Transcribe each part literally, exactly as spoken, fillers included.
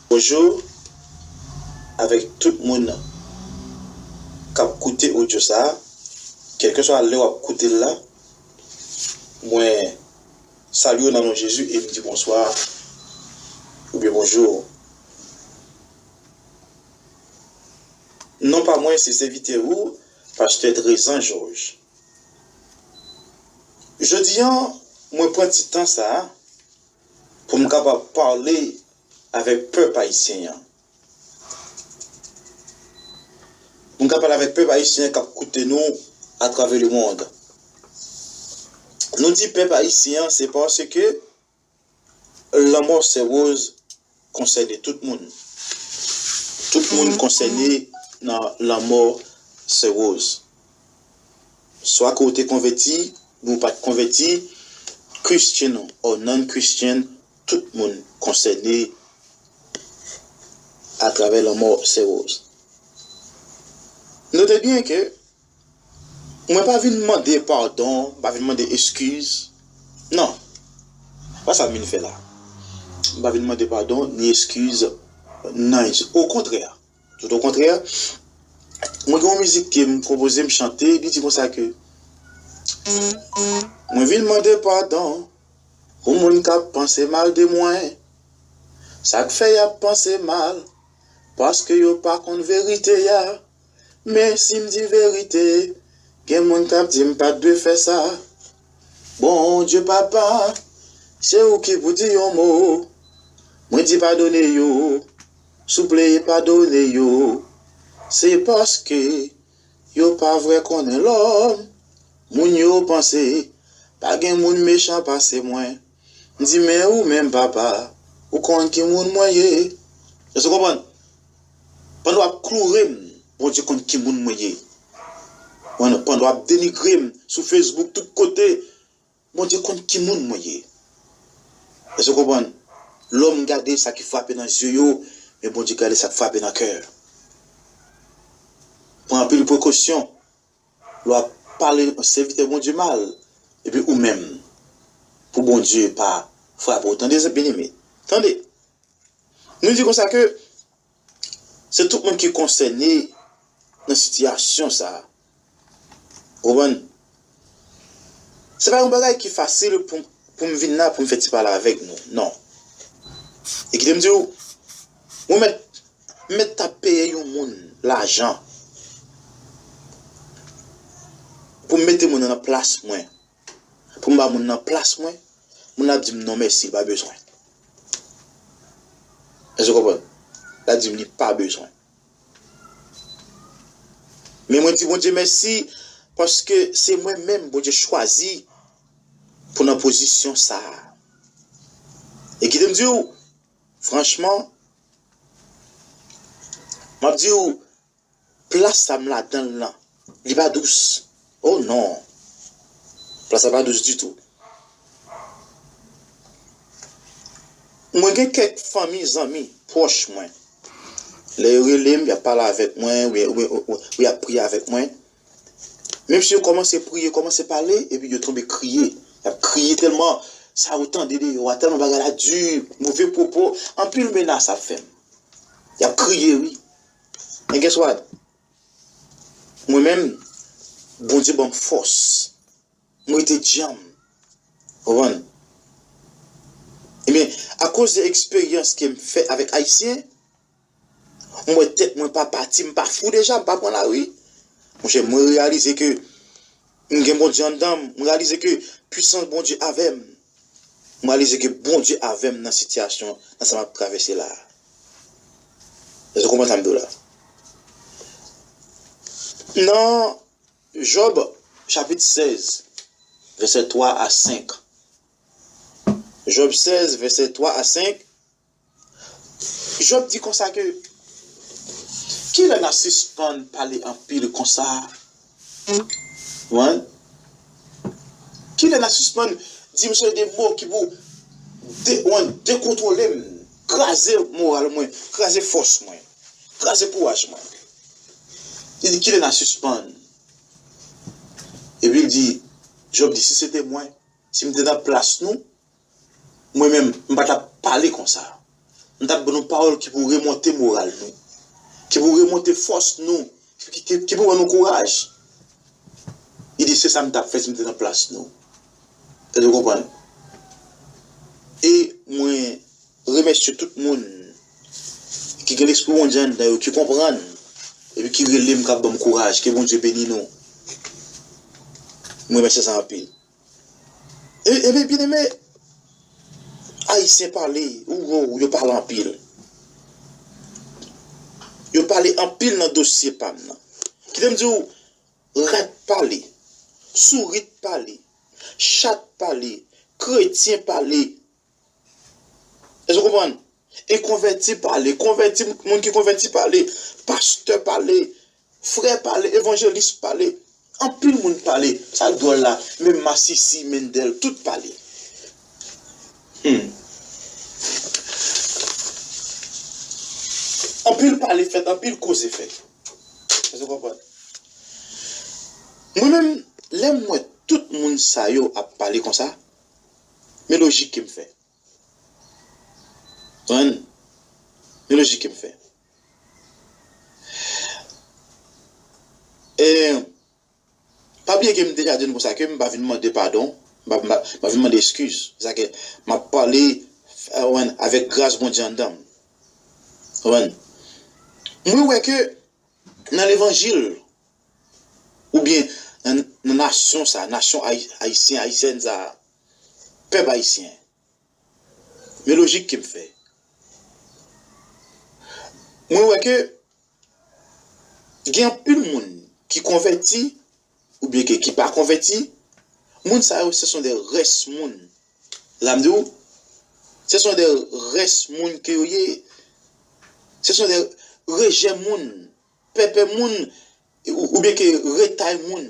Bonjou avèk tout moun k ap koute odyo sa a, kèlkeswa lè w ap koute l la, mwen salye w nan non Jezi e m di bonswa oubyen bonjou. Non pa mwen se sèvitè ou, pastè Trezan Jòj. Jodi a, mwen pran ti tan sa a pou m kapab pale avèk pèp ayisyen an. Pou m ka pale avèk pèp ayisyen k ap koute nou atravè lemonn. Nou di pèp ayisyen an, se paske lanmò Sè Rose konsène tout moun. Tout moun konsène nan lanmò Sè Rose. Swa ke w te konvèti, oubyen w pa t konvèti, Christian or non-Christian, tout moun konsène atravè lanmò Sè Rose. Note byen ke mwen pa vin mande padon, m pa vin mande eskiz. Non. Pa sa m vin fè la. M pa vin mande padon ni eskiz. Non, okontrè. Tout okontrè. Mwen gen yon mizik ke m konpoze, m chante, li di konsa ke mwen vin mande padon pou moun k ap panse mal de mwen. Sa k fè y ap panse mal? Paske yo pa konn verite a. Men si m di verite, gen moun k ap di m pa t dwe fè sa. Bondye papa, se ou ki pou di yon mo. Mwen di padone yo, souple padone yo. Se paske yo pa vrè konnen lòm. Moun yo panse pa gen moun mechan pase mwen. M di men ou menm papa, ou konn ki moun mwen ye. Èske w konprann? Pandan w ap kloure m, Bondye konn ki moun mwen ye. Pandan w ap denigre m sou Facebook, tout kote, Bondye konn ki moun mwen ye. Èske w konprann? Lòm gade sa ki frape nan zye yo, men Bondye gade sa k frape nan kè. Pran anpil prekosyon lè w ap pale yon sèvitè Bondye mal, epi ou menm, pou Bondye pa frape w. Tande, byeneme. Tande. Nou di konsa ke se tout moun ki konsène nan sitiyasyon sa a. Ou konprann? Se pa yon bagay ki fasil pou, pou m vin la, pou m fè ti pale avèk nou. Non. E kite m di w, mwen mèt, m mèt ta peye yon moun lajan pou m mete moun nan nan plas mwen. Pou m ba moun nan plas mwen, moun nan ap di m non mèsi, li pa bezwen. Èske w konprann? L ap di m li pa bezwen. Men mwen di Bondye mèsi, paske se mwen menm Bondye chwazi pou nan pozisyon sa a. E kite m di w, franchman, m ap di w, plas sa m ladan l lan, li pa dous. Oh non. Plas la pa dous ditou. Mwen gen kèk fanmi, zanmi, pwòch mwen. Lè yo rele m, y ap pale avèk mwen, oubyen, oubyen, oubyen, oubyen y ap priye avèk mwen. Menm si yo kòmanse priye, kòmanse pale, epi yo tonbe kriye. Y ap kriye tèlman sa yo tande deyò a, tèlman bagay la di, move pwopo, anpil menas ap fè m. Y ap kriye, wi. Men guess what? Mwen menm, Bondye ban m fòs. M rete djanm. Konprann? Ebyen, akoz de eksperyans ke m fè avèk Ayisyen, m wè tèt mwen pa pati, m pa fou deja, m pa pran lari. Monchè, mwen reyalize ke m gen Bondye anndan m, m reyalize ke pwisans Bondye avè m. M reyalize ke Bondye avè m nan sitiyasyon, nan sa m ap travèse la a. Èske w konprann sa m di w la? Nan Jòb, chapit sèz, vèsè twa a senk. Jòb sèz, vèsè twa a senk. Jòb di konsa ke, kilè n a sispann pale anpil konsa? Wi. Kilè n a sispann di m seri de mo ki pou de-, wi, dekontwole m, kraze moral mwen, kraze fòs mwen, kraze kouraj mwen? Li di, kilè n a sispann? Epi l di, Jòb di, si se te mwen, si m te nan plas nou, mwen menm, m pa t ap pale konsa. M t ap ban nou pawòl ki pou remonte moral nou, ki pou remonte fòs nou, ki, ki, ki pou ban nou kouraj. Li di, se sa m t ap fè si m te nan plas nou. Èske w konprann? E mwen remèsye tout moun ki gen lespri Bondye anndan yo, ki konprann, epi ki rele m, k ap ban m kouraj. Ke Bondye beni nou. Mwen remèsye sa anpil. E, ebyen, byeneme, Ayisyen pale, ou, ou, yo pale anpil. Yo pale anpil nan dosye pa m nan. Kite m di w, rat pale, sourit pale, chat pale, kretyen pale. Èske w konprann? E konvèti pale, konvèti, moun ki konvèti pale, pastè pale, frè pale, evanjelis pale. Anpil moun pale. Sa k dwòl la, menm masisi, Mendel, tout pale. Hmm. Anpil pale fèt, anpil koze fèt. Èske w konprann? Mwen menm, lè m wè tout moun sa yo ap pale konsa, men lojik ke m fè. Konprann? Men lojik ke m fè. E, pa bliye ke m deja di nou konsa ke m pa vin mande padon, m pa, m pa, m pa vin mande eskiz. Sa ke m ap pale, eh, konprann, avèk gras Bondye anndan m. Konprann? Mwen wè ke nan levanjil, oubyen nan, nan nasyon sa, nasyon ayi-, ayisyen, ayisyèn sa, pèp ayisyen, men lojik ke m fè. Mwen wè ke gen anpil moun ki konvèti, oubyen ke ki pa konvèti, moun sa yo, se son de rès moun. La m di w, se son de rès moun ke yo ye, se son de rejè moun, pèpè moun, ou, oubyen ke retay moun.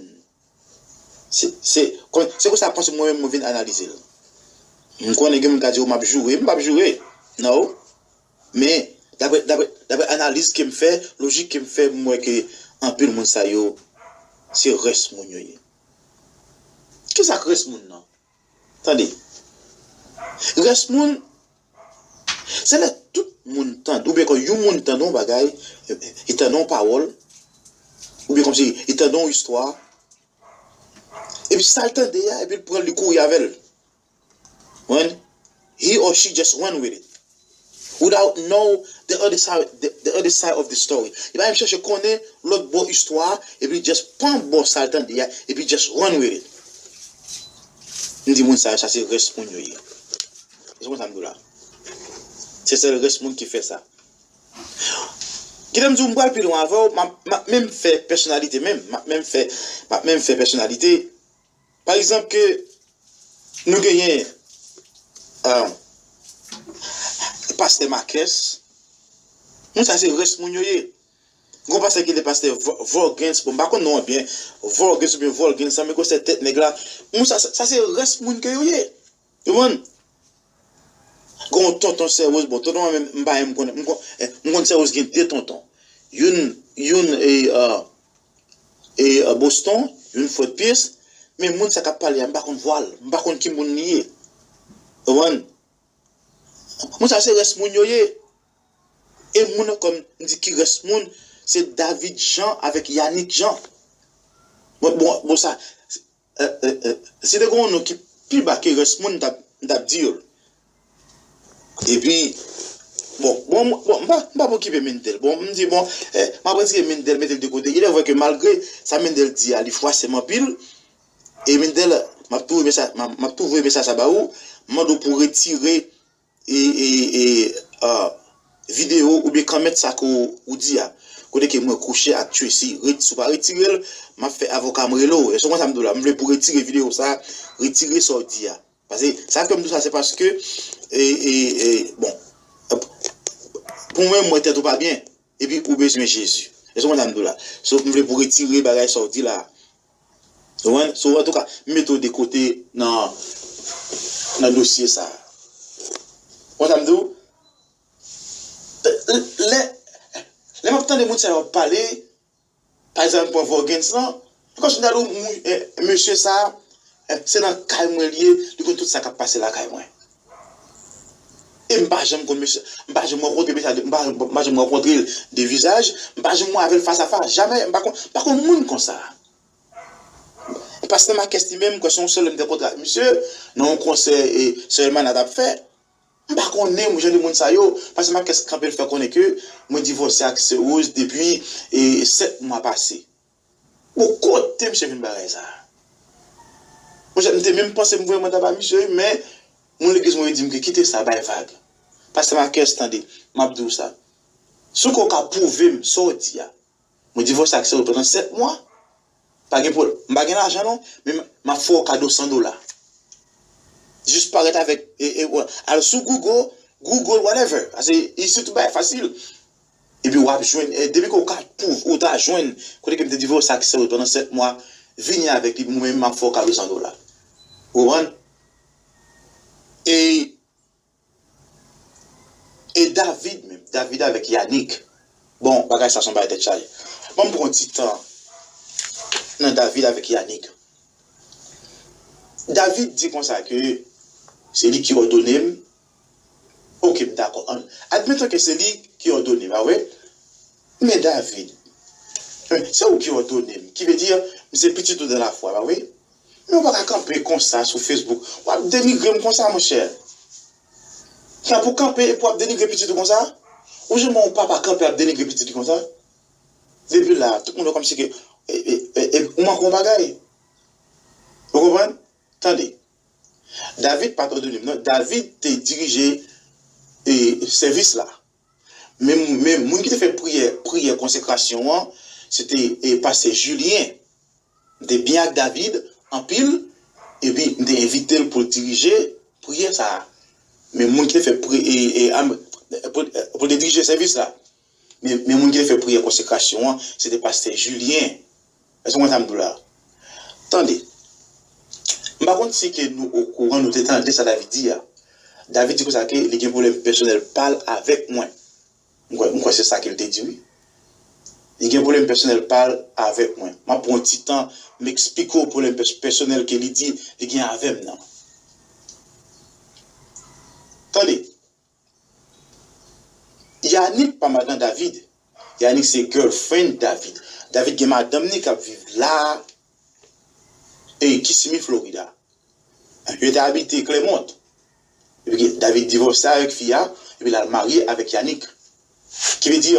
Se, se, kon-, se konsa m panse mwen menm mwen vin analize l. M konnen gen moun ka di w m ap joure, m p ap joure. No. Men, daprè, daprè, daprè analiz ke m fè, lojik ke m fè, m wè ke anpil moun sa yo, se rès moun yo ye. Kisa k rès moun nan? Tande. Rès moun, se lè tout moun tande, oubyen kon yon moun tande yon bagay, li tande yon pawòl, oubyen kòmsi li tande yon istwa, epi sa l tande a, epi l pran l, li kouri avè l. When he or she just run with it. Without know the other side, the, the other side of the story. Li pa menm chèche konnen lòt bò istwa a, epi just pran bò sa l tande a, epi just run with it. M di moun sa yo, sa se rès moun yo ye. Se konsa m di w la. Se sèl rès moun ki fè sa. Kite m di w, m pral pi lwen avè w, m ap, m ap menm fè pèsonalite menm, m ap menm fè, m ap menm fè pèsonalite. Pa egzanp, ke nou genyen, ah, pastè Makès, moun sa se rès moun yo ye. Gon pastè ki rele pastè Vo-, Vorgens, bon, m pa konn non an byen, Vorgens oubyen Volgens, sa, men gon sèl tèt nèg la. Moun sa, sa, sa se rès moun ke yo ye. Ou konprann? Gon tonton Sè Woz, bon, tonton an menm, m pa menm konnen, m kon-, eh, m konn Sè Woz gen de tonton. Youn, youn, e, ah, e, ah, Boston, youn Fòtpyès, men moun sa k ap pale a, m pa konn vwa l, m pa konn ki moun li ye. Ou konprann? Moun sa se rès moun yo ye. E moun ankò m di ki rès moun, se David Jean avèk Yanick Jean. Bon, bon, bon sa, eh, eh, eh, si te gen yon non ki pi ba ke rès moun, m t ap, m t ap di yo l. Epi, bon, bon, bon, m pa, m p ap okipe Mendel. Bon, m di, bon, eh, m ap retire Mendel, mete l de kote. Il est vrai que malgre sa Mendel di a, li fwase m anpil. E Mendel, m ap touve mesaj, m ap, m ap touve mesaj sa ba ou, m mande w pou w retire e, e, e, ah, videyo oubyen kòmantè sa ke w, ou di a. Kote ke mwen kouche ak Tracy, ret-, si w pa retire l, m ap fè avoka m rele w. Èske w konn sa m di w la? M vle pou w retire videyo sa, retire sa w di a. Paske, sa fè m di w sa, se paske, e, e, e, bon, pou mwen, m wè tèt ou pa byen, epi ou bezwen Jezi. Èske w konn sa m di w la? So, m vle pou w retire bagay sa w di la. Ou konprann? So, antouka, m mete w de kote nan, nan dosye sa a. Ou konn sa m di w? Lè, lè m ap tande moun sa yo ap pale, pa egzanp, pran Vorgens lan, li konn di w, mesye sa a, eh, se nan kay mwen li ye, li konn tout sa k ap pase lakay mwen. E m pa janm konn mesye, m pa janm rankontre mesye, m pa, m pa janm rankontre l de vizaj, m pa janm wè avè l fas a fas, jamè, m pa konn, m pa konn moun konsa. E pastè Marques li menm, m kwè se yon sèl lè m te rankontre ak misye, nan yon konsè e sè Elmana t ap fè. M pa konnen jan de moun sa yo, pastè Marques kanpe l fè konnen ke mwen divòse ak sè Rose depi e sèt mwa pase. Bon, kote misye jwenn bagay sa? Monchè, m te menm panse m voye manda ba misye wi, men moun legliz mwen yo di m ke kite sa, bay vag. Pastè Marques, tande, m ap di w sa. Si w kwè w ka pwouve m sa w di a, mwen divòse ak sè Rose pandan sèt mwa, pa gen pwoblèm. M pa gen lajan non, men m, m ap fè w kado san dola. Jis parèt avèk, e, e, al sou Google, Google, whatever. Pase isit tout bagay fasil. Epi w ap jwenn, e, depi ke w ka pwouve, ou ta jwenn kote ke m te divòse ak sè Rose pandan sèt mwa, vini avèk li, mwen menm m ap fè w kado san dola. Ou konprann? E, e David menm, David avèk Yannick. Bon, bagay sa se yon bagay tèt chaje. Ban m pran yon ti tan nan David avèk Yannick. David di konsa ke se li ki òdone m. Oke, m dakò. An, admeton ke se li ki òdone m, pa vre? Men David, se ou ki òdone m. Ki vle di, m se pitit ou dan lafwa, pa vre? Men ou pa ka kanpe konsa sou Facebook. W ap denigre m konsa, monchè. Sa pou kanpe epi w ap denigre pitit ou konsa? Ou janm wè yon papa kanpe ap denigre pitit li konsa? Depi la, tout moun wè kòmsi ke, e, e, e, e, ou manke yon bagay. Ou konprann? Tande. David pa t òdone m, non. David te dirije, e, sèvis la. Men, men moun ki te fè priyè, priyè konsekrasyon an, se te, e, pastè Julien. M te byen ak David anpil, epi m te envite l pou l dirije priyè sa a. Men moun ki te fè pri-, e, e, am-, pou, pou l te dirije sèvis la. Men, men moun ki te fè priyè konsekrasyon an, se te pastè Julien. Èske w konn sa m di w la? Tande. M pa konn si ke nou okouran, nou te tande sa David di a. David di konsa ke li gen pwoblèm pèsonèl pa l avèk mwen. M kwè, m kwè se sa ke l te di, wi. Li gen pwoblèm pèsonèl pa l avèk mwen. M ap pran yon ti tan, m eksplike w pwoblèm pès-, pèsonèl ke li di li gen avè m nan. Tande. Yannick pa madan David. Yannick se girlfriend David. David gen madanm ni k ap viv la, e Kissimmee, Florida. Yo te abite Clermont. Epi David divòse avèk fi a, epi l al marye avèk Yannick. Ki vle di,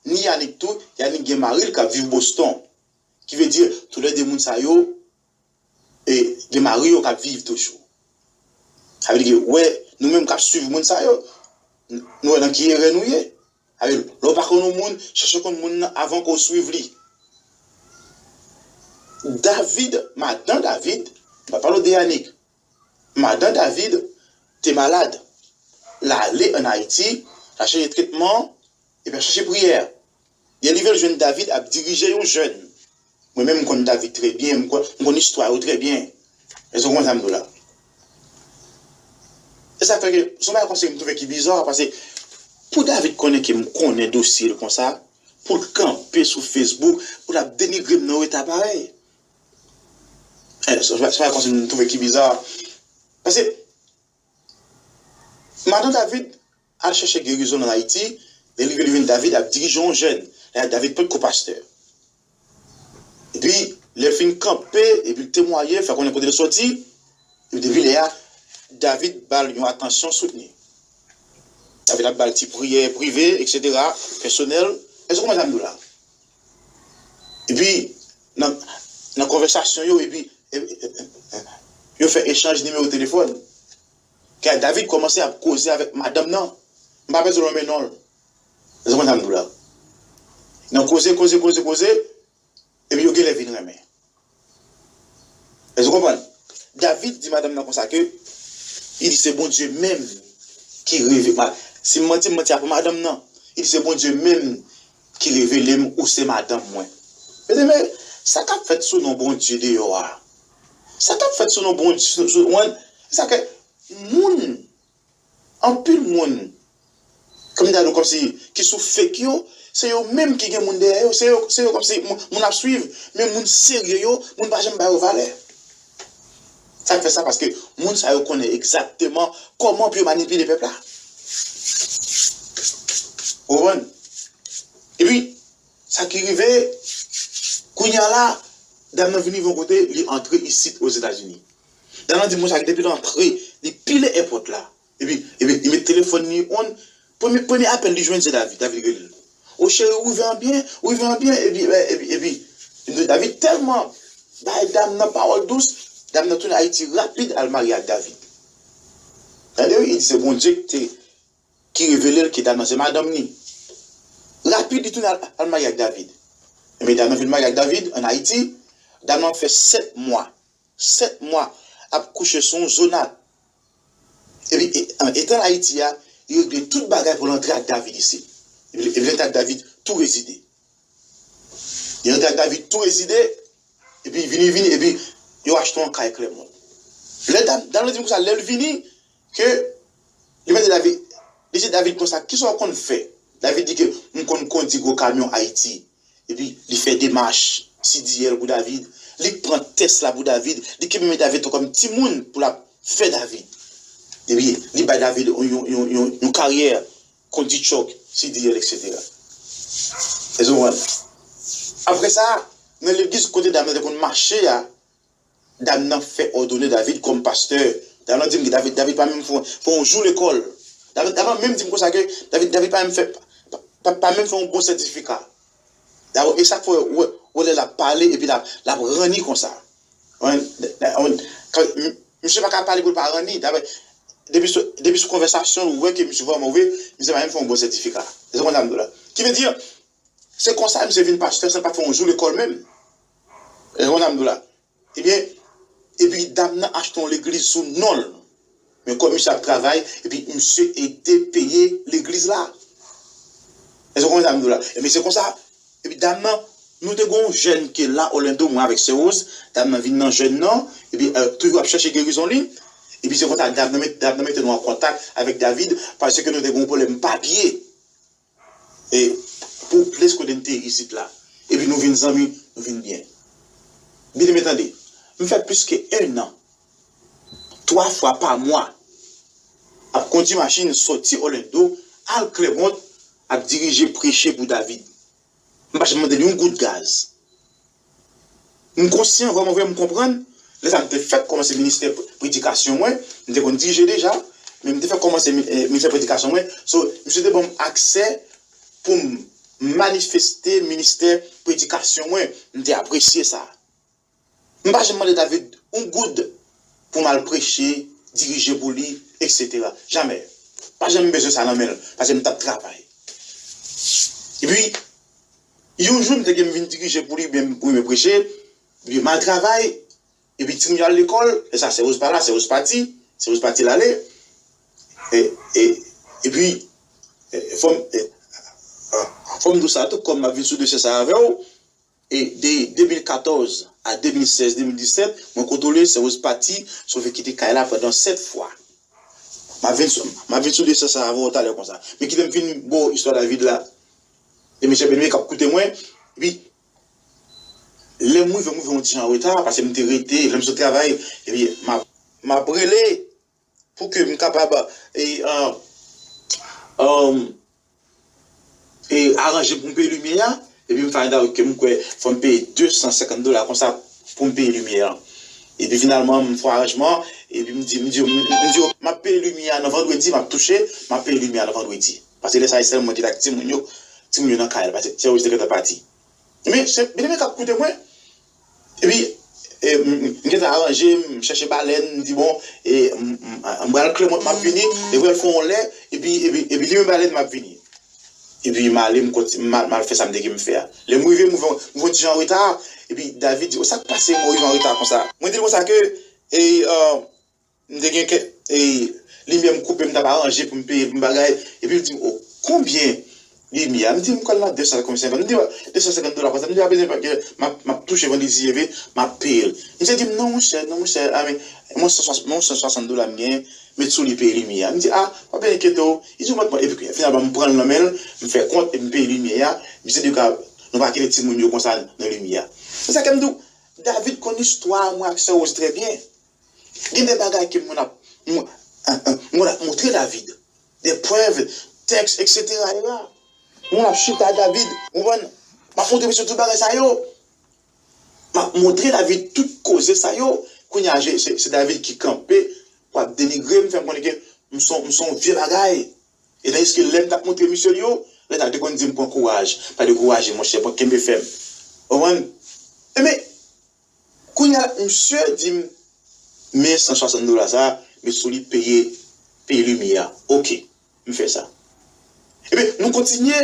ni Yannick tou, Yannick gen mari l k ap viv Boston. Ki vle di, toulède moun sa yo, e, gen mari yo k ap viv toujou. Sa vle di ke, wè, nou menm k ap swiv moun sa yo, n-, nou wè nan ki erè nou ye. Sa vle di, lè w pa konn yon moun, chèche konn moun nan avan ke w swiv li. David, madan David, m pa pale w de Yannick, madan David te malad. L ale ann Ayiti, l al chèche tretman, epi l al chèche priyè. Lè l rive, l jwenn David ap dirije yon jèn. Mwen menm, m konn David trè byen, m konn, m konn istwa yo trè byen. Èske w konprann sa m di w la? E sa fè ke, se yon bagay konsa m twouve ki biza, paske pou David konnen ke m konnen dosye l konsa, pou l kanpe sou Facebook, pou l ap denigre m nan eta parèy. E, se, se yon bagay konsa m twouve ki biza. Paske, madan David al chèche gerizon ann Ayiti, lè l rive, li jwenn David ap dirije yon jèn. Lè a David potko pastè. Epi, lè l fin kanpe, epi l temwaye, fè konnen kote l soti, epi depi lè a, David ba l yon atansyon soutni. David ap ba l ti priyè prive, etsetera, pèsonèl. Èske w konprann sa m di w la? Epi, nan, nan konvèsasyon yo, epi, e, e, e, e, yo fè echanj nimewo telefòn. Kè David kòmanse ap koze avèk madanm nan. M pa bezwen nonmen non l. Èske w konn sa m di w la? Nan koze, koze, koze, koze, epi yo genlè vin renmen. Èske w konprann? David di madanm nan konsa ke, li di se Bondye menm ki reve-, ma-, si m manti, m manti apre madanm nan. Li di se Bondye menm ki revele m ou se madanm mwen. Mezanmi, sa k ap fèt sou non Bondye deyò a? Sa k ap fèt sou non Bondye, sou, sou, wan, sa ke moun, anpil moun, kòm m ta di w kòmsi, ki sou fake yo, se yo menm ki gen moun dèyè yo, se yo, se yo kòmsi moun, moun ap swiv, men moun serye yo, moun pa janm ba yo valè. Sa k fè sa, paske moun sa yo konnen egzakteman kòman pou yo manipile pèp la. Ou konprann? Epi, sa ki rive, kounye a la, dam nan vin rive yon kote, li antre isit Ozetazini. Dam nan di m konsa, depi l antre, li pile èpòt la. Epi, epi, li met telefòn li on. Premye, premye apèl li jwenn se David. David rele l. O cheri, ou rive an byen? Ou rive an byen? Epi, epi, epi, epi David tèlman bay dam nan pawòl dous, dam nan tounen Ayiti rapid al marye ak David. Tande wi, li di se Bondye ki te, ki revele l ke dam nan se madanm li. Rapid, li tounen al, al marye ak David. Ebyen, dam nan vin marye ak David ann Ayiti. Dam nan fè sèt mwa. Sèt mwa ap kouche sou yon zonat. Epi, e, an, etan l Ayiti a, li regle tout bagay pou l antre ak David isit. Epi, epi l antre ak David tou rezide. Li antre ak David tou rezide, epi vini, vini, epi yo achte yon kay Clermont. Lè dam, dam nan di m konsa, lè l vini, ke li mande David, li di David konsa, kisa w konn fè? David di ke m konn kondi gwo kamyon Ayiti. Epi li fè demach C D L pou David. Li pran tès la pou David. Li kenbe men David tankou kòm timoun pou l ap fè David. Epi li bay David yon, yon, yon, yon, yon karyè, kondi tchòk, C D L, et cetera. Èske w konprann? Apre sa, nan legliz kote dam nan te konn mache a, dam nan fè òdone David kòm pastè. Dam nan di m ke David, David pa menm fè, fè yon jou lekòl. David, dam nan menm di m konsa ke David, David pa menm fè, pa, pa, pa menm fè yon bon sètifika. Dabò, e sa k fè w wè, wè lè l ap pale epi l ap, l ap ranni konsa. Wen, wen, kan, m-, misye pa ka pale pou l pa ranni. Dabò, depi sou, depi sou konvèsasyon, ou wè ke misye vrèman, wi, misye pa menm fè yon bon sètifika. Èske w konprann sa m di w la? Ki vle di, se konsa misye vin pastè san l pa fè yon jou lekòl menm. Èske w konprann sa m di w la? Ebyen, epi dam nan achte yon legliz sou non l. Men kòm misye ap travay, epi misye ede peye legliz la. Èske w konprann sa m di w la? Ebyen, se konsa, epi dam nan, nou te gen yon jèn ki la Orlando, mwen avèk sè Rose, dam nan vin nan jèn nan, epi, eh, toujou ap chèche gerizon li. Epi se konsa, dam nan met, dam nan mete nou an kontak avèk David, paske nou te gen yon pwoblèm papye. E pou plis kote n te isit la. Epi nou vin zanmi, nou vin byen. Byeneme, tande, m fè plis ke en an, twa fwa pa mwa, ap kondi machin soti Orlando, al Clermont, ap dirije preche pou David. M pa janm mande l yon goud gaz. M konsyan, vrèman vre, m konprann. Lè sa a, m te fèk kòmanse ministè pre-, predikasyon mwen. M te konn dirije deja, men m te fèk kòmanse mi-, eh, ministè predikasyon mwen. So, misye te ban m aksè pou m manifeste ministè predikasyon mwen. M te apresye sa. M pa janm mande David yon goud pou m al preche, dirije pou li, et cetera. Jamè. Pa janm bezwen sa nan men l, paske m t ap travay. Epi, yon jou, m te gen m vin dirije pou li, oubyen, oubyen preche, epi m al travay, epi timoun yo al lekòl, lè sa, sè Rose pa la, sè Rose pati, sè Rose pati l ale, e, e, epi, e, fò m, e, fò m di w sa tou, kòm m ap vin sou dosye sa avè w, e de de mil katòz a de mil sèz, de mil disèt, mwen kontwole sè Rose pati, sove kite kay la pandan sèt fwa. M ap vin sou, m ap vin sou dosye sa avè w talè konsa. Men kite m fin ba w istwa David la. E mesye byeneme k ap koute mwen, epi lè m rive, m rive yon ti jan an reta, paske m te rete, lè m sot travay, epi m ap, m ap rele pou ke m kapab, e, e, e, aranje pou m peye limyè a, epi m find out ke m kwè fò m peye de san senkant dola konsa pou m peye limyè a. Epi finalman, m fè aranjman, epi m di, m di, m, m di yo, m ap peye limyè a nan vandredi, m ap touche, m ap peye limyè a nan vandredi. Paske lè sa a, se sèl mwen ki t ak timoun yo, timoun yo nan kay la, paske sè Rose te gentan pati. Men, se, byeneme k ap koute mwen. Epi, e, m, m, m gentan aranje, m chèche balèn, m di, bon, e, m, m, m pral Clermont, m ap vini, e pral fè yon lè, epi, epi, epi limen balèn, m ap vini. Epi m ale, m konti-, m al, m al fè sa m te gen m fè a. Lè m rive, m rive, m rive yon ti jan an reta, epi David di, o, sa k pase, m rive an reta konsa? Mwen di l konsa ke, e, e, m te gen kèk, e, limyè m koupe, m t ap aranje pou m peye, pou m bagay, epi l di m, o, konbyen limyè a? M di, m kwè l nan de san senkant, m di, de san senkant dola konsa, m di, pa bezwen, paske m ap, m ap touche vandredi, epi m ap peye l. Misye di m, non, monchè, non, monchè, a, men, mwen san swasant, mwen san swasant dola m genyen, met sou li peye limyè a. M di, a, pa bezwen enkyete w. Li di, mwen, epi finalman, m pran l nan men l, m fè kont, epi m peye limyè a. Misye di, nou pa kite timoun yo konsa nan limyè a. Se sa ke m di w, David konn istwa mwen ak sè Rose trè byen. Gen de bagay ke mwen ap, mwen, mwen ap montre David. De prèv, tèks, et cetera, et cetera. Moun ap chita David, ou konprann? M ap montre misye tout bagay sa yo. M ap montre David tout koze sa yo. Kounye a, se, se David ki kanpe pou ap denigre m, fè m konnen ke m se yon, m se yon vye bagay. E tandiske lè m t ap montre misye l yo, lè sa yo te konn di m pran kouraj, pa dekouraje, monchè, pran kenbe fèm. Ou konprann? Ebyen, kounye a la, misye di m, men san swasant dola sa, met sou li, peye, peye limyè a. Oke, m fè sa. Ebyen, nou kontinye,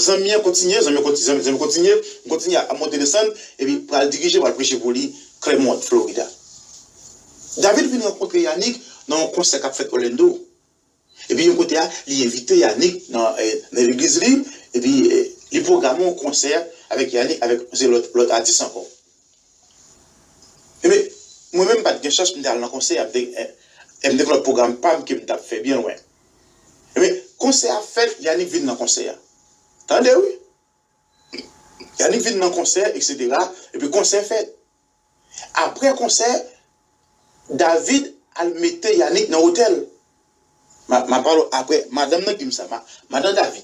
zanmi an kontinye, zanmi an konti-, zanmi, zanmi kontinye, m kontinye ap monte desann, epi pral dirije, pral preche pou li, Clermont, Florida. David vin rankontre Yannick nan yon konsè k ap fèt Orlando. Epi yon kote a, li envite Yannick nan, eh, nan legliz li, epi, eh, li pwograme yon konsè avèk Yannick, avèk se lòt, lòt atis ankò. Ebyen, mwen menm m pa t gen chans, m te al nan konsè a, m te, eh, eh, m te gen lòt pwogram pa m ke m t ap fè byen lwen. Ebyen, konsè a fèt, Yannick vin nan konsè a. Tande, wi. Yannick vin nan konsè, etsetera. Epi konsè fèt. Apre konsè, David al mete Yannick nan otèl. Ma, ma pale apre, madanm nan ki di m sa, ma, madanm David.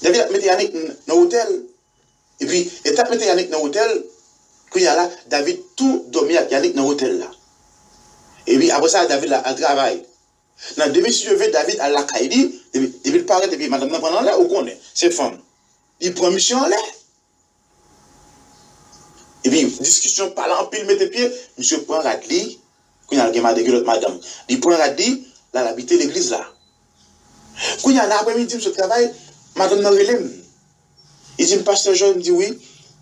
David ap mete Yannick n-, nan otèl. Epi, e t ap mete Yannick nan otèl, kounye a la, David tou dòmi ak Yannick nan otèl la. Epi, apre sa, David la al travay. Nan demen, si Dye vle, David al lakay li, depi, depi l parèt, epi madanm nan pran l anlè, ou konnen, se fanm. Li pran misye anlè. Epi, diskisyon, pale anpil, mete pye, misye pran rad li, kounye a l gen madanm, gen lòt madanm. Li pran rad li, l al abite legliz la. Kounye a, nan apremidi, m sot travay, madanm nan rele m. Li di m, "Pastè Joel," m di, "Wi."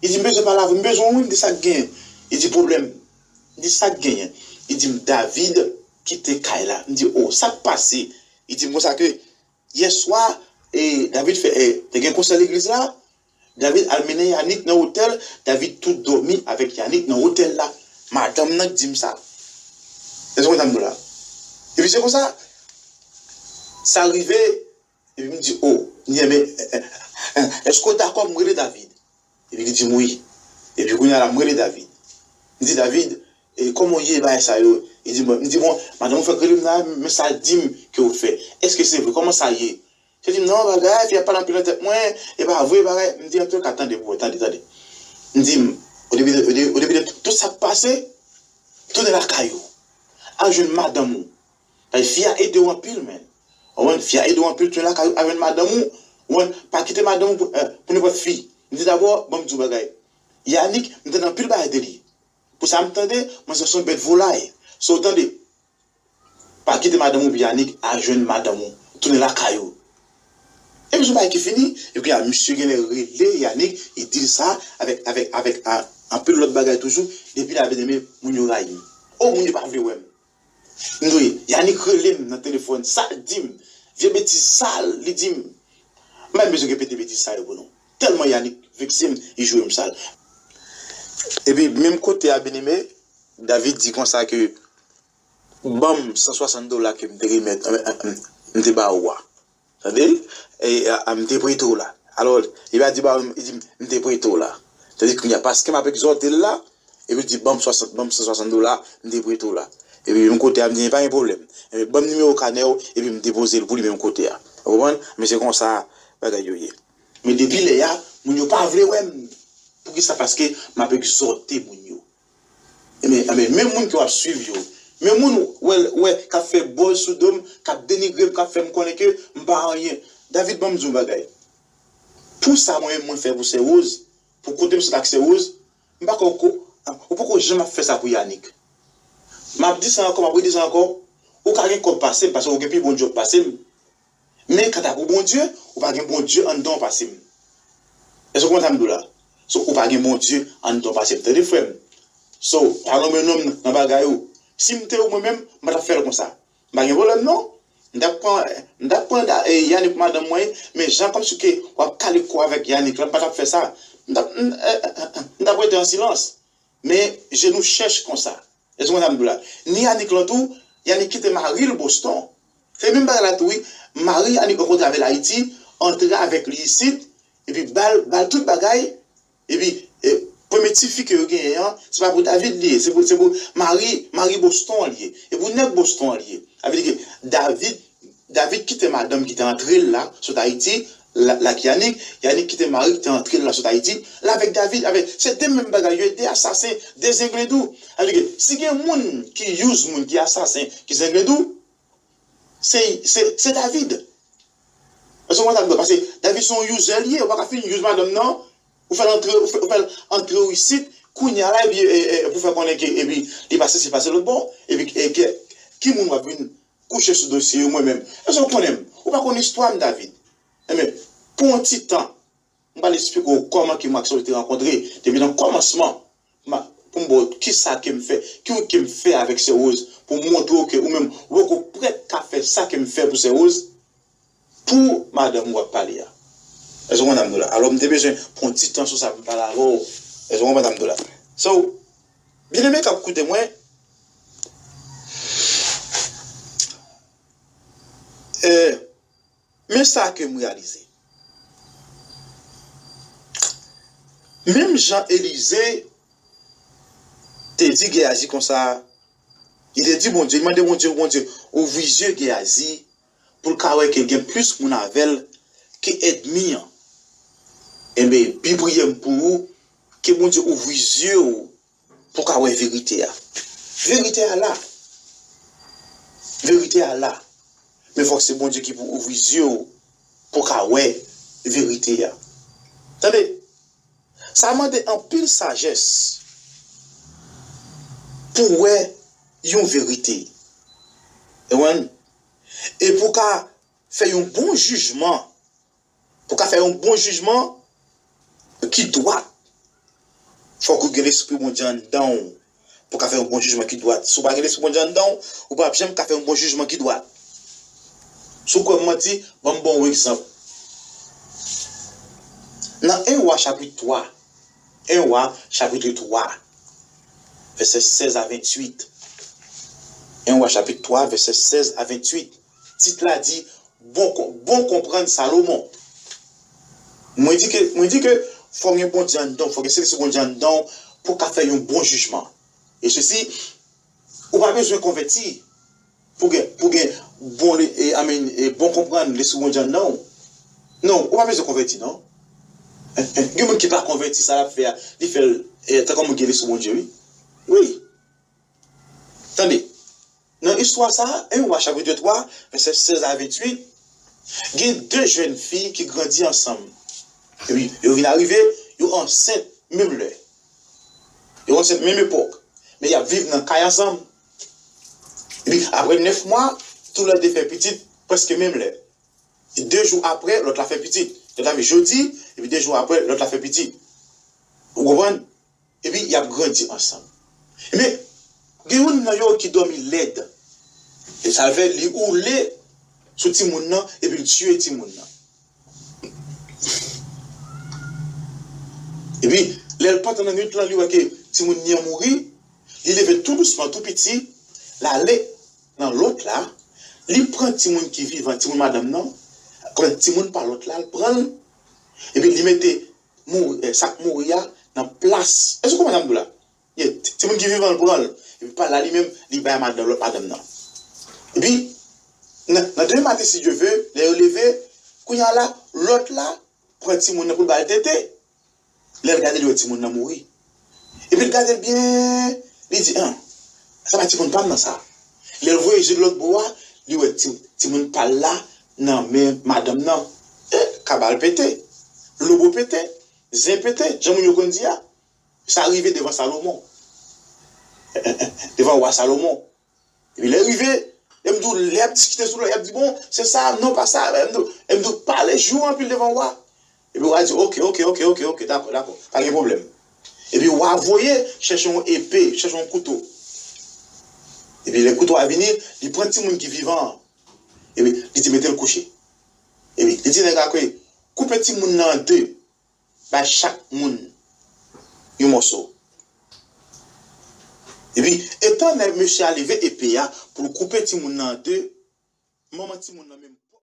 Li di, "M bezwen pale avè w, m bezwen w, wi," m di, "Sa k genyen?" Li di, "Pwoblèm." M di, "Sa k genyen?" Li di m, "David kite kay la." M di, "O, sa k pase?" Li di m konsa ke yè swa, e, David fè, e, te gen konsè legliz la, David al mennen Yannick nan otèl, David tou dòmi avèk Yannick nan otèl la. Madanm nan k di m sa. Èske w konprann sa m di w la? Epi se konsa, sa rive, epi m di, "O," m di, "Enben, èske w dakò m rele David?" Epi li di m, "Wi." Epi kounye a la, m rele David. M di, "David, e, kòman w ye, bagay sa yo?" Li di, "Bon," m di, "Bon, madanm ou fèk rele m la, men sa l di m ke w fè. Èske se vre? Kòman sa ye?" Li di m, "Non, bagay, fi a pale anpil nan tèt mwen, e pa vre, bagay." M di, "Antouka, tande, bro, tande, tande." M di, "O depi de, o de, o depi de tout sa k pase, tounen lakay ou. Al jwenn madanm ou. Paske fi a ede w anpil, men. Ou konprann? Fi a ede w anpil, tounen lakay ou, al jwenn madanm ou. Ou konprann? Pa kite madanm ou pou, eh, pou nenpòt fi." M di, "Dabò, ban m di w bagay. Yannick, m tande anpil bagay de li. Pou sa m tande, mwen se yon bèt volay. So, tande, pa kite madanm ou pou Yannick, al jwenn madanm ou, tounen lakay ou." Epi se yon bagay ki fini, epi a, misye genlè rele Yannick, li di l sa, avèk, avèk, avèk, a, anpil lòt bagay toujou, depi la, byeneme, moun yo rayi m. O, moun yo pa vle wè m. M di, Yannick rele m nan telefòn, sa l di m, vye betiz sal, li di m. M pa menm bezwen repete betiz sa yo pou nou. Tèlman Yannick vekse m, li joure m sal. Epi, menm kote a, byeneme, David di konsa ke, "Ban m san swasant dola ke m te remèt, m, m, m te ba ou a." Tande? E, a, a, m te prete w la. Alò, li pa di ba ou, li di, "M te prete w la." Tande kounye a, paske m ap egzòte l la, epi l di, "Ban m swasant, ban m san swasant dola, m te prete w la." Epi menm kote a, m di, "Pa gen pwoblèm. Epi ban m nimewo kanè w, epi m depoze l pou li menm kote a." Ou konprann? Men se konsa bagay yo ye. Men depi lè a, moun yo pa vle wè m. Poukisa? Paske m ap egzòte moun yo. Ebyen, ebyen, menm moun ke w ap swiv yo, menm moun wè, wè, k ap fè buzz sou do m, k ap denigre m, k ap fè m konnen ke m pa anyen. David, ban m di w yon bagay. Pou sa mwen menm mwen fè pou Sè Rose, pou kote m sot ak Sè Rose, m pa kwè ou ko-, ou poko janm ap fè sa pou Yannick. M ap di sa ankò, m ap redi sa ankò, ou ka gen kòb pase m, paske ou gen pi bon djòb pase m. Men kanta pou Bondye, ou pa gen Bondye anndan w pase m. Èske w konprann sa m di w la? So, ou pa gen Bondye anndan w pase m. Tande, frè m. So, pa lonmen non m nan bagay ou. Si m te ou mwen menm, m pa t ap fè l konsa. M pa gen pwoblèm non. M t ap pran, m t ap pran da-, e, Yannick pou madanm mwen, men jan kòmsi ke w ap kale kò w avèk Yannick la, m pa t ap fè sa. M t ap, m, e, e, e, m t ap rete an silans. Men je nou chèch konsa. Èske w konn sa m di w la? Ni Yannick lan tou, Yannick kite mari l Boston. Se menm bagay la tou wi. Mari Yannick rankontre avè l Ayiti, antre avèk li isit, epi ba l, ba l tout bagay, epi, e, premye tifi ke yo genyen an, se pa pou David li ye, se pou, se pou mari, mari Boston an li ye. E pou nèg Boston an li ye. Sa vle di ke David, David kite madanm ki te antre l la, sot Ayiti, Lak Yanik, Yanik ki te mari, ki te antre nan Nasyon Ayiti, l avèk David, avèk, se de menm bagay yo, de asasen, de zenglendou. Sa vle di ke si gen moun ki use moun, ki asasen, ki zenglendou, se, se, se David. Èske w konprann sa m di w la? Paske David se yon user li ye, ou pa ka fin use madanm nan, ou fè l antre, ou fè, ou fè l antre w isit, kounye a la, epi, e, e, pou fè konnen ke, epi, li pase si pase lòt bò, epi, e, ke, ki moun w ap vin kouche sou dosye yo, mwen menm. Èske w konnen m? Ou pa konn istwa m, David. Enben, pou yon ti tan, m pral esplike w kòman ke mwen ak Sè Rose te rankontre, depi nan kòmansman, ma, pou m ba w kisa ke m fè, ki wout ke m fè avèk Sè Rose, pou m montre w ke ou menm, ou poko prèt ka fè sa ke m fè pou Sè Rose, pou madanm ou ap pale a. Èske w konprann sa m di w la? Alò, m te bezwen pran ti tan sou sa pou m pale avè w. Èske w konprann sa m di w la? So, byeneme k ap koute mwen, eh, men sa ke m reyalize. Menm jan Elize te di Geyazi konsa, li te di Bondye, li mande Bondye, Bondye, ouvri zye Geyazi pou l ka wè ke gen plis moun avè l ke ènmi an. Enben, pi priyè m pou ou, ke Bondye ouvri zye w pou w ka wè verite a. Verite a la. Verite a la. Men fòk se Bondye ki pou ouvri zye w pou w ka wè verite a. Tande, sa mande anpil sajès pou w wè yon verite. Ou konprann? E pou w ka fè yon bon jijman, pou w ka fè yon bon jijman ki dwat, fòk ou gen Lespri Bondye anndan w pou w ka fè yon bon jijman ki dwat. Si w pa gen Lespri Bondye anndan w, ou p ap janm ka fè yon bon jijman ki dwat. Si w kwè m manti, ban m ba w yon egzanp. Nan en Wa chapit twa, en Wa chapit twa, vèsè sèz a venntuit. En Wa chapit twa, vèsè sèz a venntuit. Tit la di, bon, bon konprann Salomon. Mwen di ke, mwen di ke fò gen Bondye anndan w, fò gen Sentespri Bondye anndan w pou w ka fè yon bon jijman. E sesi, ou pa bezwen konvèti pou gen, pou gen bon, e, I mean, e, bon konprann Lespri Bondye anndan w. Non, ou pa bezwen konvèti, non. Gen moun ki pa konvèti, sa l ap fè a, li fè l, e, tankou moun gen Lespri Bondye, wi. Wi. Tande, nan istwa sa a, en Wa chapit twa, vèsè sèz a venntuit, gen de jèn fi ki grandi ansanm. Epi, yo vin arive, yo ansent menm lè. Yo ansent menm epòk. Men y ap viv nan kay ansanm. Epi, apre nèf mwa, toulède fè pitit prèske menm lè. De jou apre, lòt la fè pitit. Lòt la fè jodi, epi de jou apre, lòt la fè pitit. Ou konprann? Epi, y ap grandi ansanm. Men, gen youn nan yo ki dòmi lèd. E sa l fè, li woule sou timoun nan, epi l tiye timoun nan. Epi, lè l pantan nan nwit lan, li wè ke timoun li an mouri, li leve tou dousman, tou piti, l ale nan lòt la, li pran timoun ki vivan, timoun madanm nan, pran timoun pa lòt la, l pran l, epi li mete mouri, eh, sa k mouri a nan plas. Èske w konprann sa m di w la? Ye, ti, timoun ki vivan, l pran l. Epi pa la, li menm, li bay madanm, lòt madanm nan. Epi, nan, nan demen maten, si Dye ve, lè yo leve, kounye a la, lòt la pran timoun nan pou l ba l tete. Lè l gade, li wè timoun nan mouri. Epi l gade l byen, li di, an, sa pa timoun pa m nan sa. Lè l voye je l lòt bò a, li wè ti, timoun pa l la nan men madanm nan. E, kabal pete, lobo pete, zen pete, jan moun yo konn di a. Sa rive devan Salomon. Devan wa Salomon. Epi lè rive, e m di w, lè y ap diskite sou lòt, y ap di, bon, se sa, non, pa sa, e m di w, e m di w, pale jou anpil devan wa. Epi wa di, oke, oke, oke, oke, oke, dakò, dakò, pa gen pwoblèm. Epi wa voye chèche yon epe, chèche yon kouto. Epi lè kouto a vini, li pran timoun ki vivan an. Epi li di, mete l kouche. Epi li di nèg la ke, koupe timoun nan an de. Bay chak moun yon mòso. Epi, etan nèg mesye a leve epe a pou l koupe timoun nan an de, manman timoun nan menm